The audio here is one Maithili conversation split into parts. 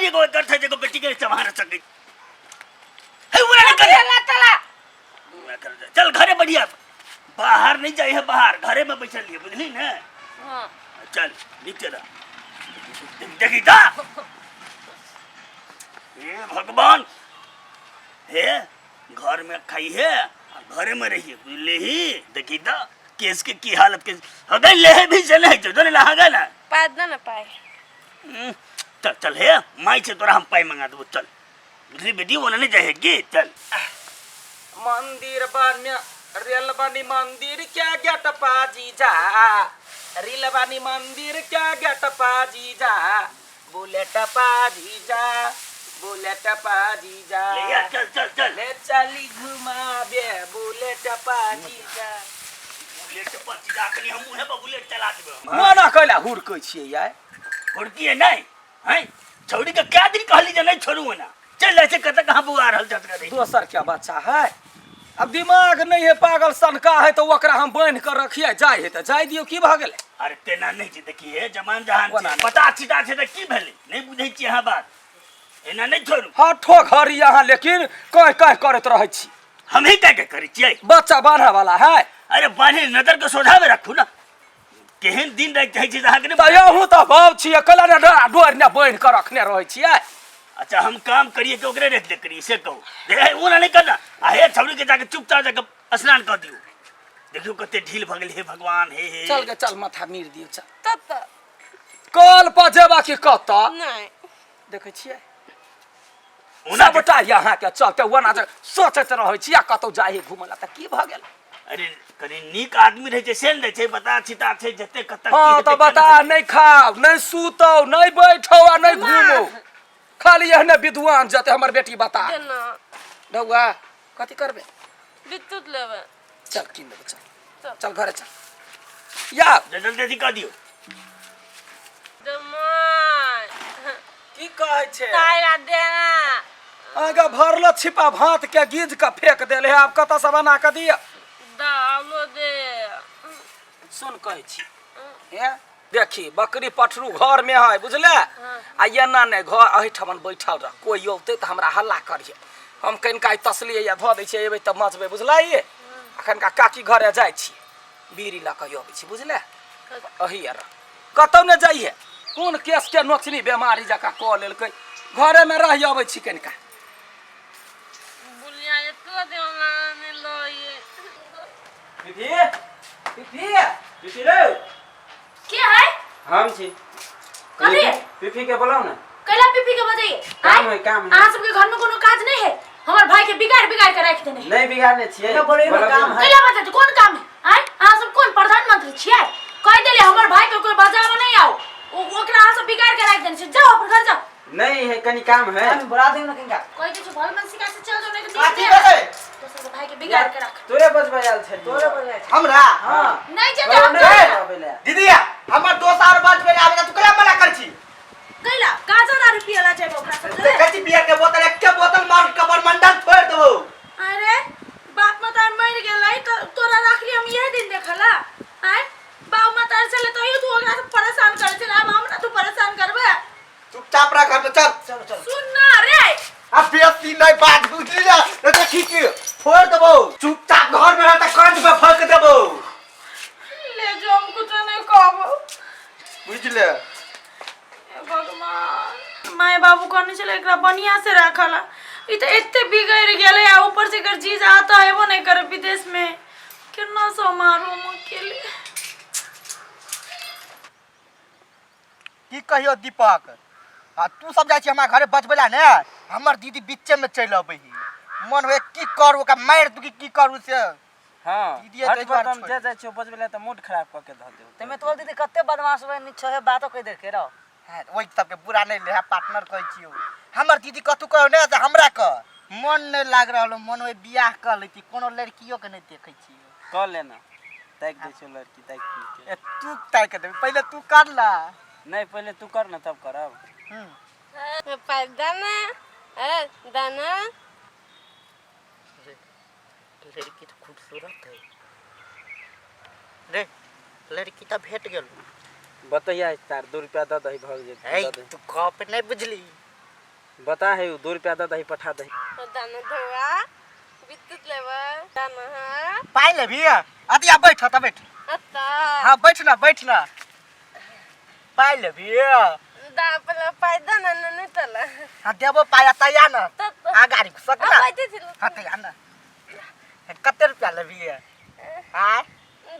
भारी एगो करथे जेको बेटी के चमार सके हे उरा नहीं कर चला चला उरा कर दे। चल घरे बढ़िया बाहर नहीं जाए है बाहर घरे में बैठल लिए बुझली ने हाँ चल नीचे रह देखी जा हे भगवान हे घर में खाई है आ घरे में रहिए बुझले ही देखी तो केस के की हालत के हो गई लेहे भी चले है जो जोने लहा गए ना पाय दे ना पाय चल चल हे माई से तोरा हम पाई मंगा देबो चल बुझली बेटी वो नहीं जाए की चल मंदिर बन रेल बनी मंदिर क्या गेट पाजी जा रेल बनी मंदिर क्या गेट पाजी जा बुलेट पाजी जा बुलेट पाजी जा ले या चल चल चल ले चली घुमाबे बुलेट पाजी जा बुलेट पर सीधा कनी हम मुहे पर बुलेट चला देबो मना कैला हुड़कै छियै यार हुड़की है नहीं हैं छौड़ी के क्या दिन कहली जे नहीं छोड़ू ना चल ऐसे कत कहां बुआ रहल छत करे दोसर क्या बच्चा है अब दिमाग नहीं है पागल सनका है तो ओकरा हम बान्हि कऽ रखिए जाय है तऽ जाय दियौ की भऽ गेलै अरे तेना नहीं छै देखिए जमान जहान ओना छै नहि। पता छिटा छै तऽ की भेलै नहीं बुझै छियै अहाँ बात एना नहीं छोड़ू हठो घड़ी अहाँ लेकिन कह कह करैत रहै छी हम ही कह के करै छियै बच्चा बान्हऽ वाला है अरे बान्हे नजर के सोझा में रखू ना केहन दिन राति होइ छै से अहाँके नहि तऽ अहूँ तऽ बाप छियै कैला ने डोरा डोरि ने बान्हि कऽ रखने रहै छियै अच्छा हम काम करिए कि ओकरे रख दे करिए से कहू दे ओ ना नहीं करना आ हे छौड़ी के जाके चुपचाप जाके स्नान कर दियो देखियो कते ढील भऽ गेल हे भगवान हे हे चल गे चल माथा मीर दियौ चल तब तऽ कल पर जेबा कि कतऽ नहि देखै छियै ओना सबटा अहाँके चलते ओना जे सोचैत रहै छी आ कतौ जाइ है घुमै लए तऽ की भऽ गेल अरे कनि नीक आदमी रहै छै से ने रहै छै बता छिता छै जते कतऽ की हँ हेतै, तऽ केना बता नहि खाउ नहि सुतौ नहि बैठौ आ नहि घुमौ खाली एहने विद्वान जते हमर बेटी बता देना ढौआ कथी करबे विद्युत लेबै चल कीन देबो चल चल। चल घरे चल या हेतै। जल्दी जल्दी कऽ दियौ जमाइ की कहै छै तारा देना अहाँके भरल छिपा भात के गीज के फेंक देले है आब कतऽ से बना के दिअ दालो दे सुन कहै छी हे देखी बकरी पठरू घर में है बुझले आ एना नहि घर एहिठमन बैठल रह कोई औतै तऽ हमरा हल्ला करिहे हम कनिका ई तसली या धऽ दै छियै एबै तऽ मजबै बुझलियै आ कनिका काकी घरे जाइ छी बीड़ी लऽ कऽ अबै छी बुझले अही आर कतौ नहि जाइए कोन केस के नोचनी बेमारी जकाँ कऽ लेलकै घरेमे रहि अबै छी कनिका बुलिया एतना देना नहीं लोए पीपी पीपी पीपी रे के है हम छी कथी? पीपी के बोलाउ ना कैला पीपी के बजाइए काम है, काम है। अहाँ सबके घर में कोनो काज नहीं है हमर भाई के बिगाड़ बिगाड़ के राख देने है नहीं बिगाड़ने छियै ना बोलिए ना, बोलाउ काम ने। है। कैला बजाते कोन काम है आय अहाँ सब कोन प्रधानमंत्री छियै कह देले हमर भाई के कोई बजावे नहीं आओ ओकरा अहाँ सब बिगाड़ के राख देने छै जाओ अपन घर जाओ नहीं है कनी काम है हम बुला देब ना किनका कह दे छै भल मन सिखा से चल जाओ नहीं तो कथी देख भेलै दोसर के भाई के बिगाड़ के राख तोरे बजबै आयल छलियै तोरे बजबै हमरा हां नहीं जेते हम नहीं जाए आबै लए दीदी हमर दोस्त आर बजबै आबे तू केना मना कर छी कैला गाजा दारू पियला जेबो ओकरा सब देखै छी बियर के बोतल एके बोतल मार कबर मंडल छोड़ देबो अरे बाप मतार मर गेलै तो तोरा राखली हम इहे दिन देखला आय बाप मतार चले तो तू ओकरा से परेशान करे छले अब हमरा तू परेशान करबे चुपचाप रह घर में चल चल चल सुन ना रे अब बेसी नहीं बात बुझली ना नहीं तो ठीक है फोड़ देबो चुपचाप घर में रह त कंठ में फंक देबो ले जो हम कुछ नहीं कहबो बुझले हे भगवान माय बाबू कहने छले एकरा बढ़िया से राखला ई तो एते बिगड़ गेलै आ ऊपर से एकर जीज आता हेबो नहीं करे विदेश में केना समारू हम अकेले की कहियो दीपक आ तू सब जाइ छी हमरा घरे बचबै ला ने हमर दीदी बीचे में चलि अबै ही मन होए की करू ओकरा मारि दू कि की करू से हां दीदी हट एहि पर दुआरे हम छोड़ि जे जाइ छियौ बजबै लए तऽ मूड खराब कऽ के धऽ देब तमे तोर दीदी कते बदमाश बन छे बातो कहि दे के रहो हँ, ओहि सबके बुरा नहि ले पार्टनर कहै छियौ हमर दीदी कतू कहो ने से हमरा कह मन नहि लागि रहल मन होए बियाह कऽ लैती कोनो लड़कियो के नहि देखै छियौ कऽ लेना ताकि दै छियौ लड़की ताकि के ए तू ताकि देबी पहिले तू कर ला नहीं पहिले तू कर ना तब करब हम्म पाइ दाना ए दाना लड़की तो खूबसूरत है रे लड़की तो भेट गेल बतैया तार 2 रुपया दऽ दही भऽ जेतै ए तू गप नहीं बुझली बता है 2 रुपया दे दही पठा दही। दाना धोआ विद्युत लेबै दाना है। पाइ लेबही? अति आ बैठ त बैठ। अत्ता। हाँ बैठ ना बैठ ना। पाइ लेबही? दा पहले पाइ दे ना नहीं तला। हाँ देबो पाइ आ तैया ना। तब आ गाड़ी घुसक ना। हाँ बैठे छिलो। हाँ तैया ना। कते रुपया लेबही? आय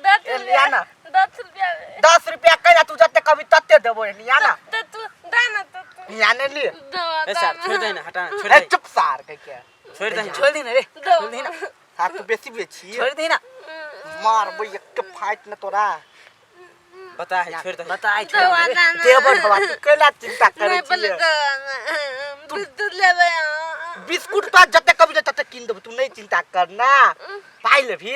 10 ए, रुपया। लिया ना। 10 रुपया। 10 रुपया कैला तू जते कभी तते देबो लिया ना। तो तू दा ना तो तू लिया ने लिए। दो ए सर छोड़ दही ना हटा छोड़ ए दही। चुप सार कह के। छोड़ दही। छोड़ दी ना रे, दो। छोड़ दी ना। हाँ तू बेसी बेची। छोड़ दी ना। मारबो एक फाइट न तोरा। बता है छोड़ दही। बता आई दो दाना। देबो ढवा तू कैला चिंता करै नहीं पहले छी? दो विद्युत लेबै। बिस्कुट तो जते कभी तते किन देबो तू नहीं चिंता करना। पाइ लेबही?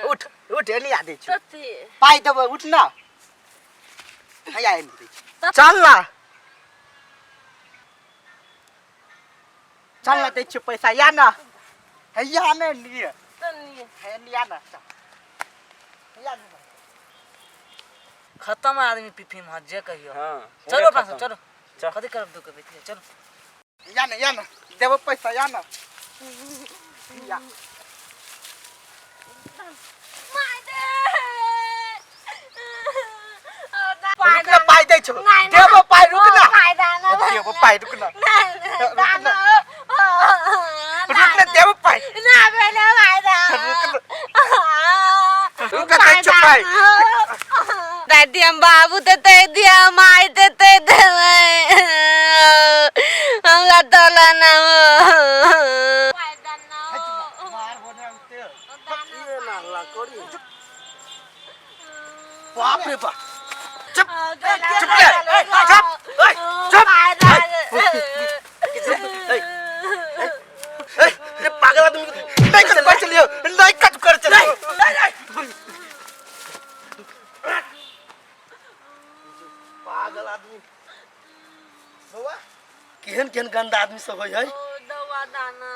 उठ उठ एनी आ दै छी। कथी? पाइ देबो उठ ना। हैया एनी दै छी। चल ना चल ना दै छी पैसा या ना। हैया ने लिए। तनी हैया लिया ना चल। हैया ने। खत्म आदमी पीपी में जे कहियो। हां चलो अपना सब चलो। चल। कथी करब दू के बेटी चलो। या ना या ना देबो पैसा या ना। या माय दे। रुक ना पाइ दै छौ। नहीं, देबो पाइ रुक ना। पाइ दाना। देबो पाइ रुक ना। नहीं दाना। रुक ना देबो पाइ। ना पहले पाइ दाना। रुक ना। रुक ना दै छौ पाइ। दादी हम बाबू देते दिया माई देते देवे हमरा दला ना पाइ दाना। बाप रे बाप। चुप चुप ले चुप ओए चुप। ए रे पागल आदमी नहीं कर कर चलियो नहीं कट कर चलियो। पागल आदमी बौआ केहन केहन गंदा आदमी सब होइ है। दवा दाना।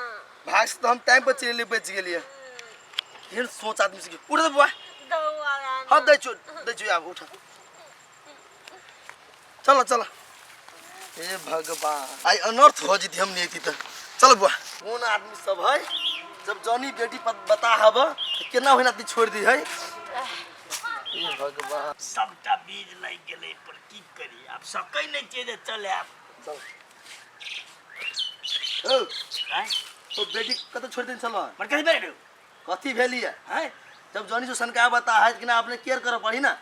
भाग से तो हम टाइम पर चलि बचि गेलियै। केहन सोच आदमी सबके। उठ दे बौआ। दवा दाना। हाँ दै छौ दै छौ आब उठ चलो चलो। हे भगवान आई अनर्थ हो जैती हम नहीं अयती तऽ। चल बौआ। कोन आदमी सब है जब जनी बेटी बता हब केना होना आदमी छोड़ दी है। हे भगवान सबटा बीज लागि गेलै पर की करी आब सकै नहि छियै जे चल आयब। चल। ओ आँय? ओ बेटी कतऽ छोड़ देने छलहुँ? मर कथी भेलै रौ? कथी भेली है? आँय? जब जनी से सनका बता है कि ना अपने केयर करऽ पड़ी ना।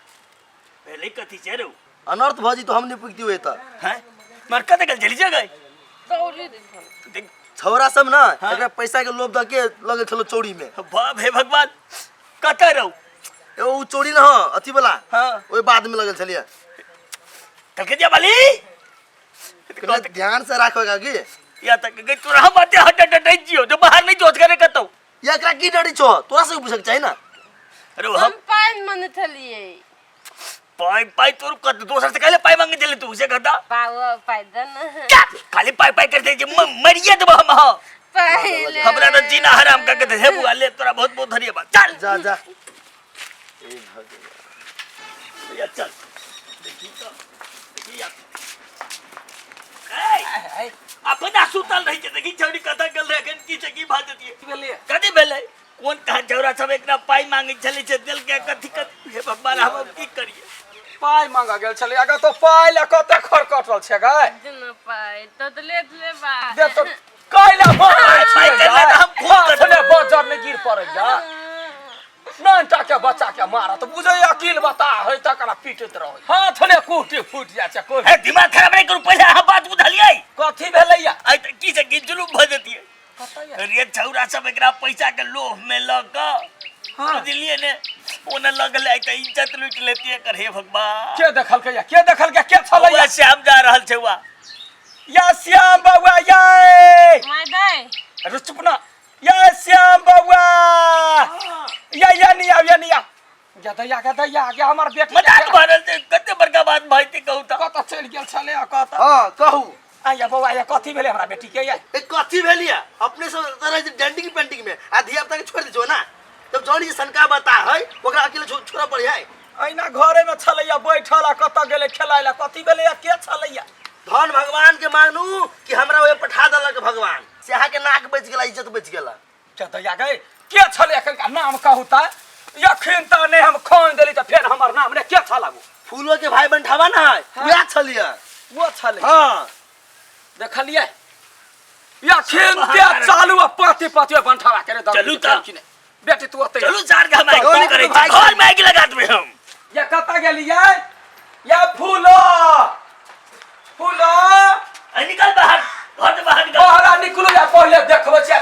भेलै कथी छै रौ? अनर्थ भऽ जइतो हम नहि पुगती एतऽ। हैं? मर कतऽ गेल झेली जगह? देख छौरा सब ना हाँ। एकरा पैसा के लोभ दऽ के लगे छलो चौड़ी में। बाप हे भगवान कतऽ रौ? ए उ चौड़ी ना हँ अथी वाला। हाँ। ओहि बाद में लगल छलियै। कलकतिया वाली कने ध्यान से राखो की या तक गई तोरा हम बाते हट हट हट जियो जो बाहर नहीं जोत करे कतौ। या एकरा की डरी छो तोरा से पूछक चाही ना। अरे हम हम पानि मने छलियै। पाई पाई तोर कत दोसर से कहले पाई मांगे चले तू उसे कहता बाबू पाइ दे ना। क्या खाली पाई पाई करते जे मरिए देबो हम। हाँ पाइ ले। हमरा तो जीना हराम कर के दे हे बुआ ले तोरा बहुत बहुत धन्यवाद। चल जा जा। ए भगवान या चल देखी तो देखी या ए अपना सुतल रही छै देखी छौड़ी कतऽ गेल रहे अखन की छै की भऽ जतियै। भेलै? कथी भेलै? कोन कहाँ छौड़ा सब एकरा पाइ मांगे छलै से देलकै कथी कथी। हे भगवान हम की करियै? पाइ मांगऽ गेल छलै अगर तो पाइ लए कते खरकटल छै गै। दे ना पाइ तो तो ले ले बा। दे तो कैला मारै पाइ छियै देला तऽ हम खूब हाथ ने बजर ने गिर पड़ैया। नानटा के बच्चा के मारत बुझै अकील बता है तकरा पीटैत रहै। हाथ ने कुटी फूटि जाइ छै कोइ। हे दिमाग खराब नहि करू पहिले अहाँ बात बुझलियै। कथी भेलैया? आइ तऽ की छै की जुलुम भऽ जतियै। कतऽ रे छौड़ा सब एकरा पैसा के लोभ में लऽ कऽ बुझलियै ने ओने लऽ गेलै आइ तऽ इज्जत लूटि लेतियै एकर। हे भगवान के देखलकै या के देखलकै के छलैया? बौआ श्याम जा रहल छै बौआ। या श्याम बौआ या my they. अरे चुप ना। या श्याम बौआ या या नहीं आव या नहीं आव। या दैया के दैया के हमर बेटी मजाक भरल छै कते बड़का बात भाई ते कहू तऽ। कतऽ चलि गेल छलै आ कतऽ? हाँ कहू। आ या बौआ या कथी भेलै हमरा बेटी के या? ए कथी भेलिया? अपने सब तरह से डेंटिंग पेंटिंग में आ धिया पुता के छोड़ दै छौ ना। जब जौन जे सनका बता है ओकरा अकेले छोड़ऽ पड़ै है। अहिना घरे में छलैया बैठल आ कतऽ गेलै खेलाय लए। कथी भेलैया के छलैया? धन भगवान के मानू कि हमरा ओए पठा देलक भगवान से अहाँ के नाक बच गेला इज्जत बच गेला। चतैया गए के छल एखन का नाम कहू त एखन त नहि हम खोन देली त फेर हमर नाम ने के छल आगू फूलो के भाई बंठावा ना है वएह छलिए। वो छल। हाँ देखलिए एखन ते चालू आ पाती पाती बंठावा करे दर चलू त। बेटी तू ओतै चलू चार के हम आगि करै छी भाई घर में आगि लगा देबै हम। या कतऽ गेलियै या फूलो फूलो आ निकल बाहर घर से बाहर निकल। बहरा निकलू या पहिले देखबै छियै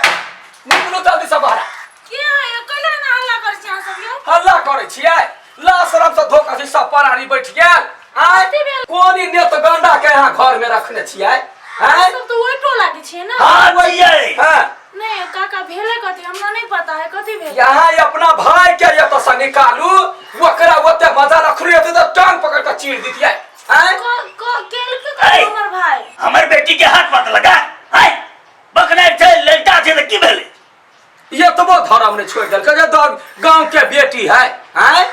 निकलू जल्दी से बहरा। के है कैला ना हल्ला करै छी अहाँ सब यौ? हल्ला करै छियै ला शरम से धोखा छी सब परानी बैठ गेल। आय कथी भेल? कोन ई नेत गंडा के यहाँ घर में रखने छियै? आय सब तऽ ओहि टोला के छियै ना। हाँ छियै। हाँ नहीं काका भेले कथी हमरा नहीं पता है कथी भेले। यहाँ अपना भाई के एतऽ से निकालू ओकरा ओते मजा रखलू एते तऽ टांग पकड़ के चीर दितियै। आय क क केलकै कथी ऐ! हमर भाई? हमर बेटी के हाथ मत लगा। आय बकना छै लड़का छै तऽ की भेलै? एतबो धर्म नहीं छोड़ देलकै जे गाँव के बेटी है। आय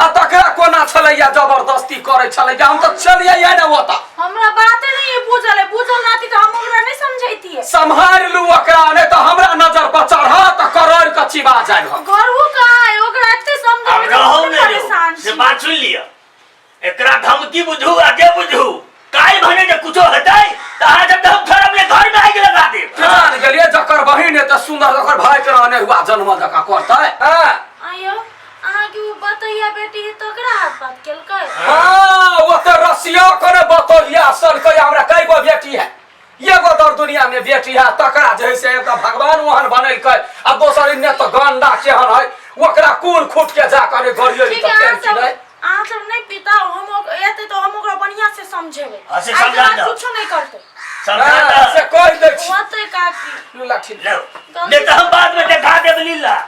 आ तकरा कोना छलैया जबरदस्ती करै छलैया हम तऽ चलियै ने ओतऽ। हमरा बाते नहीं बुझल है बुझल रहती तऽ हम ओकरा नहीं समझैतियै। सम्हारि लू ओकरा नहीं तऽ हमरा नजर पर चढ़त तऽ करोड़ के चिबा जाय हम। घरहु कहाँ है ओकरा एते समझेबै आब तऽ रहू हम नहि रहू परेशान से छी। बात सुनि लिअ एकरा धमकी बुझू आ जे बुझू काल्हि भने जे कुछो हेतै तऽ अहाँ जब हम छोड़ब ने घर में आगि लगा देब। जान गेलियै जकर बहिन एते सुंदर जकर भाई के रहने हुआ जन्म जकाँ करतै। हाँ आयो अहाँ के ओ बतैया बेटी है तकरा हाथ बात केलकै? हाँ वो तो रसिया करे बतौलिया सनकै हमरा कई गो बेटी है एगो दर दुनिया में बेटी है तकरा जे है से एक भगवान ओहन बनेलकै आ दोसर इन्ने तो गंडा केहन है ओकरा कोन खूट के जा करे गरियो ठीक तऽ है फेर अहाँ की सब नहि। अहाँ सब नहीं पिता हम एते तो हम ओकरा बढ़िया से समझेबै। हाँ, से आइ के समझा बाद दो। कुछो नहीं करतै। समझा हाँ, दो। से कहि दै छी। ओतै काकी लू लाठी लो नहीं तऽ हम बाद में देखा देब लीला।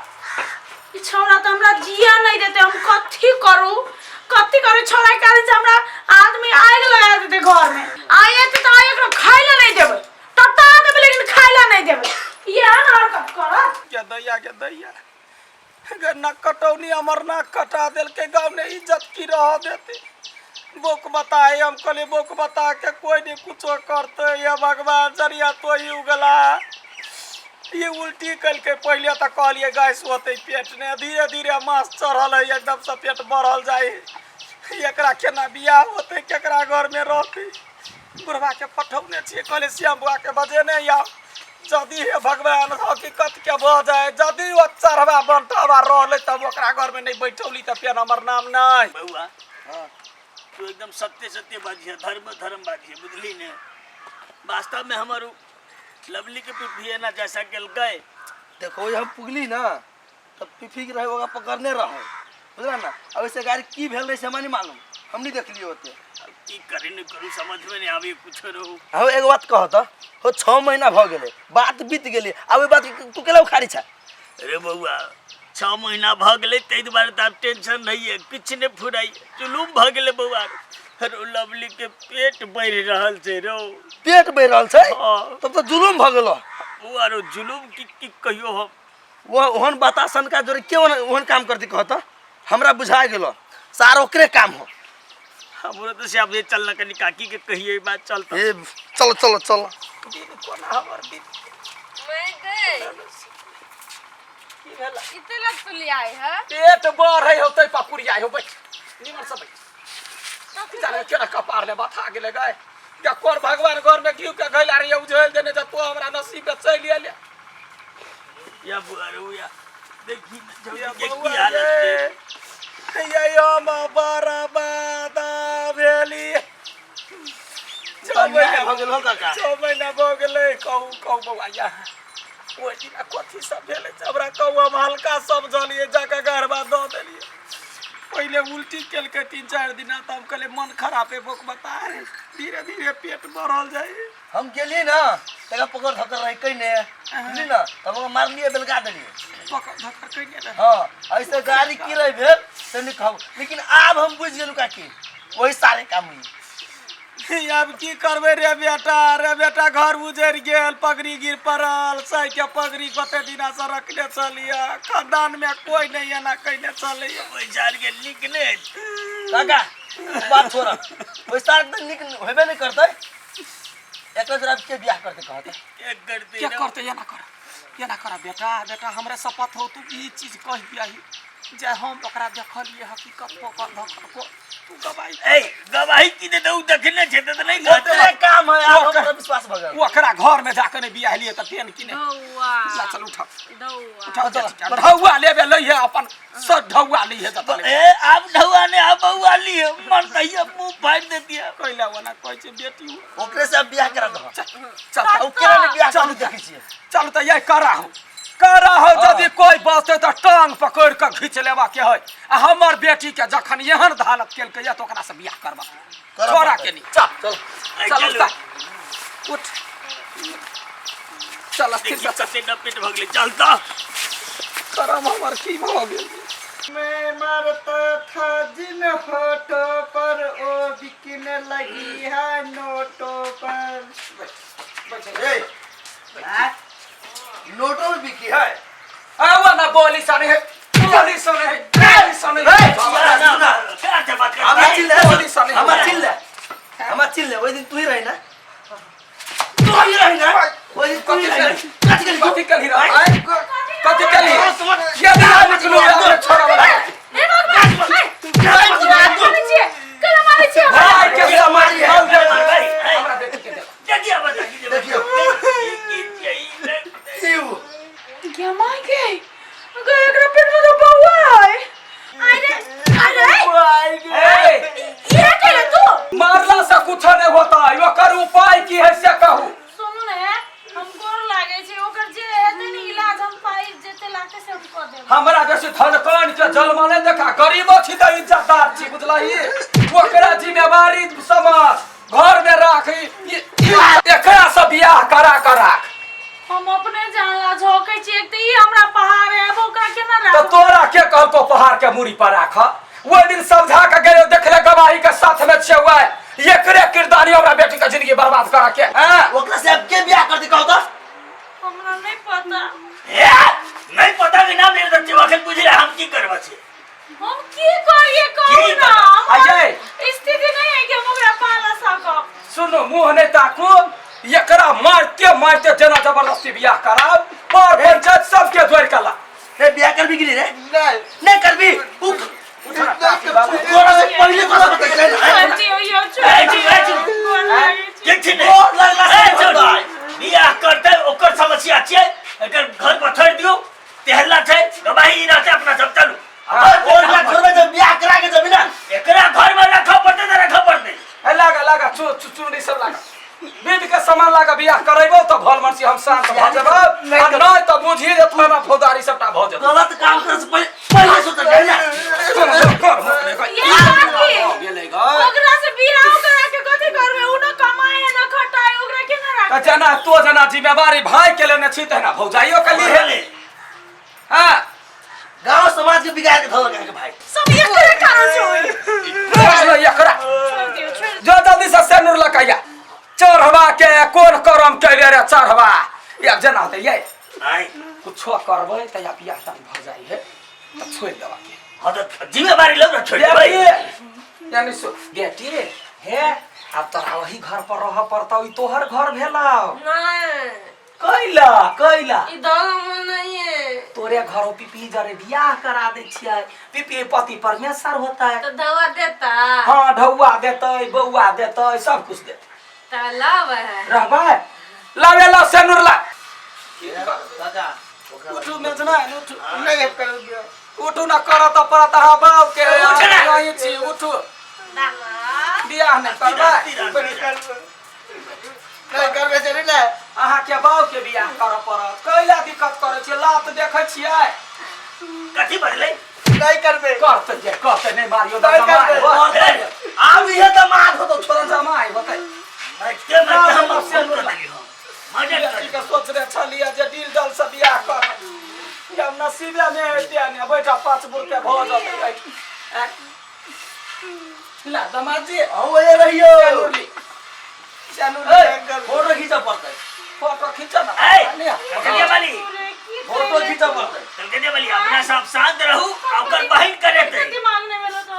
ई छौड़ा तऽ हमरा जिया नहीं देते हम कथी करू कथी करू छौड़ा के कारण से हमरा आदमी आगि लगा देते घर में। आइ एते तऽ आइ एकरा खाइ ला नहीं देबै टटा देबै लेकिन खाइ ला नहीं देबै। इएह ने हरकत करत। के दैया के दैया गे ना कटौनी हमर नाक कटा देलकै गाँव में इज्जत की रह देते। बोक बताए हम कहलिए बोक बता के कोई नहीं कुछो करते ये भगवान जरिया तो ही उगला। ये उल्टी कलकै पहले तऽ कहलिए गैस होते पेट ने धीरे धीरे मास चढ़ल है एकदम से पेट बढ़ल जाए एकरा केना बियाह होते केकरा घर में रहते। बुढ़वा के पठौने छियै कहलिए श्याम बुआ के बजेने आउ यदि हे भगवान हकीकत के भऽ जाए यदि ओ चढ़वा बंटावा रहलै तब ओकरा घर में नहीं बैठौली तऽ फेर हमर नाम नहीं। बउआ तू एकदम सत्य सत्य बाजिए धर्म धर्म बाजिए बुझली ने। वास्तव में हमर लवली के पिफी ना जैसा केलकै। देखो हम पुगली ना तब पिफी के रहे ओकरा पकड़ने रहे बुझला ना। अब ऐसे गाड़ी की भेल रहे से हमरा नहीं मालूम हम नहीं देखलिए होते। अब की करी नहीं करू समझ में नहीं आवे कुछ रहू। हम एगो बात कहत हो 6 महीना भ गेलै बात बीत गेलै अब ओइ बात तू केला उखाड़ी छा? अरे बउआ 6 महीना भ गेलै ताहि दुआरे तऽ आब टेंशन नहीं है किछु नहीं फुराइ जुलूम भ गेलै बउआ। रो लवली के पेट बढ़ि रहल छै रो। पेट बढ़ि रहल छै? हाँ। तब तऽ जुलूम भ गेलो। बउआ रो जुलूम की की कहियो हम। वो ओहन बता सनका जोरे के ओहन काम करती कहत हमरा बुझा गेलो सार ओकरे काम हो। हमरो तऽ से आब जे चल ना कनी काकी के कहिए बात चल त। ए चलो चलो चलो। दिन कोना हमर दिन। मैं गई। की भेला? इते लग सुली आए है? पेट बढ़ै होतै पकुरिया हो बैठ निमन से बैठ। जाने केना कपार ले बथा गेलै गए। या कोन भगवान घर में घी के घैला रे उझेल देने जे तो हमरा नसीब में चलि एले। या बुआ रो या देखी न या के की बउआ हालत गे। छै। ये हम बर्बाद भेली। 6 महीना भऽ गेल हो काका। 6 महीना भऽ गेलै कहू कहू बउआ या ओहि दिना कथी सब भेलै से हमरा कहू हम हल्का समझलियै जाकऽ गरबा दऽ देलियै। पहिले उल्टी केलकै 3-4 दिना तऽ हम कहलियै मन खराब है बोक बताए धीरे धीरे पेट बढ़ल जाइ। हम गेलियै ना तकरा पकड़ धकड़ रहे कइने बुझली ना तब ओकरा मारलियै बेलगा देलियै। पकड़ धकड़ कइने रहे। हाँ ऐसे गाड़ी की रहे भेल से नहीं कहब लेकिन आब हम बुझि गेलहुँ काकी वही सारे काम हुई। आब की करबै रे बेटा रे बेटा घर उजड़ि गेल पगड़ी गिर पड़ल सही के पगड़ी कते दिना से रखने छलियै खानदान में कोई नहीं एना कइने छलैया। ओहि साल के नीक नहि हेतै। काका बात छोड़ ओहि साल तऽ नीक हेबे नहि करतै। एकरा जरा के बियाह करते कहते के करते क्या करते ये ना कर, ये ना कर बेटा, बेटा हमरे शपथ हो तू ई चीज कह दियाही जे हम ओकरा देखलिए हकीकत पकड़ धकड़ को तू गवाही ए गवाही की दे दऊ देखने छे त नहीं कहते ओकरे काम है आप हमरा विश्वास भ गेल। ओकरा घर में जाके नहीं बियाह लिए त पेन की नहीं। धौआ ला चल उठा धौआ उठा, ढौआ लेबे लइहे अपन सब ढौआ लइहे जत ए आप ढौआ ने आप बउआ ली मन तहिया मुंह फाड़ देती है। कइला वाला कहै छै बेटी हो। ओकरे से अब बियाह करा दहो। चल, चल, आ केना ने बियाह करू देखै छियै। चल त यही करा हो, करा हो, यदि कोई बचते त टांग पकड़ के घींच लेबा के है। आ हमर बेटी के जखन एहन हालत केलकै या त ओकरा से बियाह करबा करब छोड़ा पड़तै। के नहीं। चल, चल। चल, उठ, उठ। चल, स्थिर देखी से चल। कते डपेट भऽ गेलै, चल त। करम हमर की भऽ गेल। मैं मरता था जिन होठों पर ओ बिकने लगी है नोटों पर। ए, नोटों में बिकी है। आवा ना बोली सने है, बोली सने है, बोली सने है। सुना, सुना। क्या से बात कर? हमरा चिल्ले, बोली सने है। हमरा चिल्ले, हमरा चिल्ले, ओइ दिन तू ही रही ना, तू ही रही ना, ओइ दिन तू ही रही ना। कथी कली तू? कथी कली रे? कथी कली? ये भी आ निकलू, ये छोड़ा वाला। हे भगवान, हे, मारै छियै, केना मारै छियै हमरा? भाई के समाज मारी है। भाई, भाई, भाई। हमरा बेटी के देखो। देखिए, बता दीजिए। देखियो। की छियै? शिव। गे माय गे, गे एकरा पेट में तो बौआ है। अरे, अरे, ए, ये केले तू? मारला से कुछ नहीं होता, ओकर उपाय की है से कहू। सुनू ने, हम गोर लागे छै, ओकर जे हेतै ने इलाज हम पाइ जेते लागतै से हम कऽ देब। हमरा जैसे धनकान के जन्म नहीं देखा, गरीब छी त इज्जतदार छी, बुझलही? ओकरा जिम्मेवारी समाज घर में राख, एकरा से बियाह करा के राख। हम अपने जानला झोकै छी, एक त ई हमरा पहाड़ है, अब ओकरा केना त राखब? तोरा के कहलको पहाड़ के मूड़ी पर राख? ओहि दिन समझा के गेलो, देखले गवाही के साथ में छेउआ, एकरे किरदानी हमरा बेटी के जिंदगी बर्बाद करा के, हैं? ओकरा से अब के बियाह करती कहू त? हमरा नहीं पता। ए, नहीं पता के नाम ले त अखन बुझले हम की करबा छी। हम की करिए कहू की ना? करब? हमर अजय। स्थिति नहीं है कि हम ओकरा पाला सकब। सुनो, मुंह नहीं ताकू, एकरा मारते मारते जना जबरदस्ती बियाह कराओ और पंचायत सबके जोड़ के ला। रे बियाह करबी कि नहीं रे? नहीं। नहीं करबी। उठ। तोरा से पहले तोरा बतै छै। छोड़ दियौ, यौ, छोड़ ए, दियौ। छी, ए, छी। गोर लागै छी। के छी ने? गोर लगला से ए, छोड़। होतै। बियाह करतै ओकर समस्या छियै, एकर घर पर छोड़ि दियौ, तेहला छै, गवाही ई रहतै, अपना सब चलू। अपन गोर लग छोड़बै जब बियाह करा के जबी ना। एकरा घर में रखऽ पड़तै तऽ रखऽ पड़तै। ए, लागा, लागा, चुनरी सब लागा। विध के सामान लागा, बियाह करेबो तऽ भल मनसी हम शांत भऽ जेबै, आ नहि तऽ बुझिए जे थाना फौजदारी सबटा भऽ जेतै। गलत काम करे से पहिले सोचल जाइ ना। ये बात की? गेलै गै। ओकरा से बियाह करा के कथी करबै? उ न कमाए न खटाए, ओकरा केना राखबै? तऽ जेना तो जेना जिम्मेवारी भाई के लेने छी तहिना भौजाइयो के लिए। हाँ। गांव समाज के बिगाड़ के धोल के भाई। सब एकरे कारण से होई। चलो एकरा। छोड़ दियौ, छोड़ दियौ। जो जल्दी से सेनुर लकैया। चढ़वा के कोन करम केले रे चढ़वा। ये अब जेना होतै ये। आय। कुछो करबै त या बियाह दान भ जाइ है त छोड़ि देबा के। हाँ त जिम्मेवारी लौ न छोड़ि देबै। बेटी, यानी सो बेटी हे आब तोरा वही घर पर रह पड़तौ, ई तोहर घर भेलौ। नहीं। कैला, कैला? ई दल मन नहीं है। तोरे घर पीपी जरे बियाह करा दै छियै, पीपी पति परमेश्वर होता है। तो ढौआ देता? हाँ, ढौआ देतै, बौआ देतै, सब कुछ देतै। त लाभ है। रहबै? लावे ला सेनुर ला। दादा, उठू मेजना, उठू। नहीं करू बियाह। उठू ना करत पड़त अहाँ बाप के। उठ ना। यहीं छी, उठू। बियाह नहीं करबै। नहीं करबै चलू ने। अहाँ के बाप के बियाह करऽ पड़त। कैला दिक्कत करै छियै? लात देखै छियै? कथी बजलै? नहीं करबै। करतै जे करतै, नहीं मारियो नहीं जमाइ करबै। होतै। आब इहे दमाद होतौ, छोड़ऽ जमाइ होतै। मारिते मारिते हम फोन कर देलियै हँ। मजे कर। बेटी के सोच रहे छलियै जे डील डल से बियाह करब। जब नसीबे नहि हेतै ने, बैठा 5 बुरके भऽ जेतै। ला दमाद जी। अहूँ ओहे रहियौ। चलू ए, फोटो खींचऽ पड़तै। फोटो खींचऽ ना। ए, कलकतिया वाली। फोटो खींचऽ पड़तै। कलकतिया वाली, अपना सब शांत रहू, आ ओकर बहिन करेतै। दिमाग नहि भेलो तो।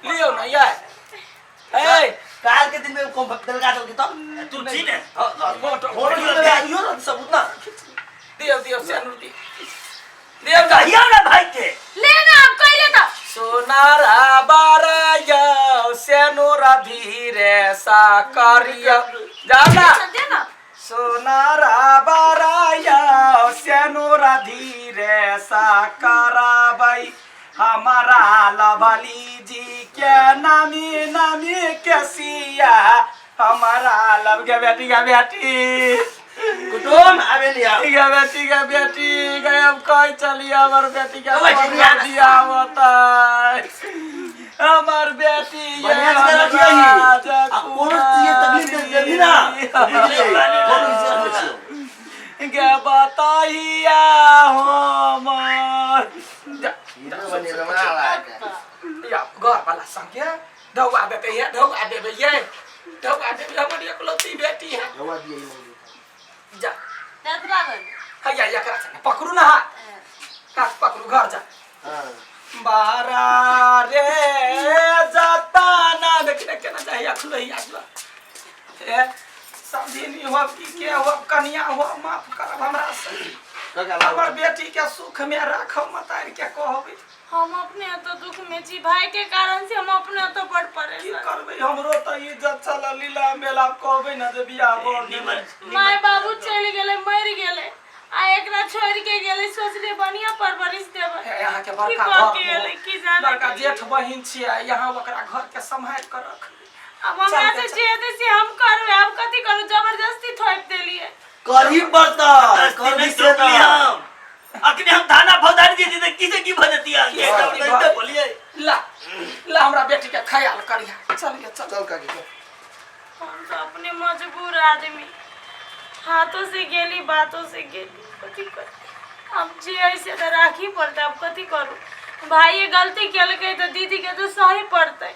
लियौ ना यार। ए, काल के दिन में कौन दलगा दलगी तब? तू जी ने। फोटो फोटो इहो रहत सबूत ना। दियौ दियौ सेनुर दियौ दियौ जाइए। कहिया ना भाई के ले ना अब कहिले त सोनारा बाराया सेनुरा धीरे सा करिया जाओ ना। दे ना। सोनारा बाराया सेनुरा धीरे सा कराबै हमारा लभली जी के नामी नामी के सिया हमारा लव के बेटी का बेटी कुटुम आबे नहीं आओ। के बेटी के बेटी गए अब कहीं चलिए हमार बेटी के ओए, बढ़िया दिया होता हमार बेटी ये बढ़िया से रखिए ही। आ कोनो चीज तकलीफ दे देबी ना। बुझलिए फोटो खींच रखने छियौ। के बताइया हमर जा, हीरो बने रमणा लागे। या घर वाला संगे ढौआ देते ये ढौआ देबे ये ढौआ देबे हमर एकलौती बेटी है। रवा दिए ई मंगी। जा दर्द लागल। हैया एकरा संगे पकड़ू ना हाथ हाथ पकड़ू घर जा। हां बारा रे जाता ना देखी ना केना जाइया खुलैया ए समझी हो कि के हो कनिया हो माफ करब हमरा से काका हमर लाओ। बेटी के सुख में राखब मतार के कहबै। हम अपने तो दुख में छी भाई के कारण से हम अपने तो बड़ की परेशान। करबै हमरो तऽ इज्जत छल लीला मेला कहबै ना जे बियाह भऽ गेलै। निमन माय बाबू चलि गेलै मरि गेलै आ एकरा छोड़ के गेलै सोचले बढ़िया परवरिश देबै। हे, अहाँके की बड़का कऽ घर के गेलै की जाने बड़का गेलियै। जेठ बहिन छियै यहाँ ओकरा घर के सम्हारि कऽ रखबै। अब हमरा से चल, जे हेतै से हम करबै आब कथी करू जबरदस्ती थोपि देलियै। करही पड़ता करही से ना। हम अखने हम थाना फौजदारी जे तऽ की से की भऽ जतियै की से की भऽ- तऽ बोलिए ला ला हमरा बेटी के ख्याल करिहा चलिए चल। चल काकी चल। हम तो अपने मजबूर आदमी हाथों से गेली बातों से गेली कथी करू अब जे ऐसे तऽ राखी पड़तै अब कथी करू भाई ये गलती केलकै तऽ दीदी के तऽ सही पड़तै।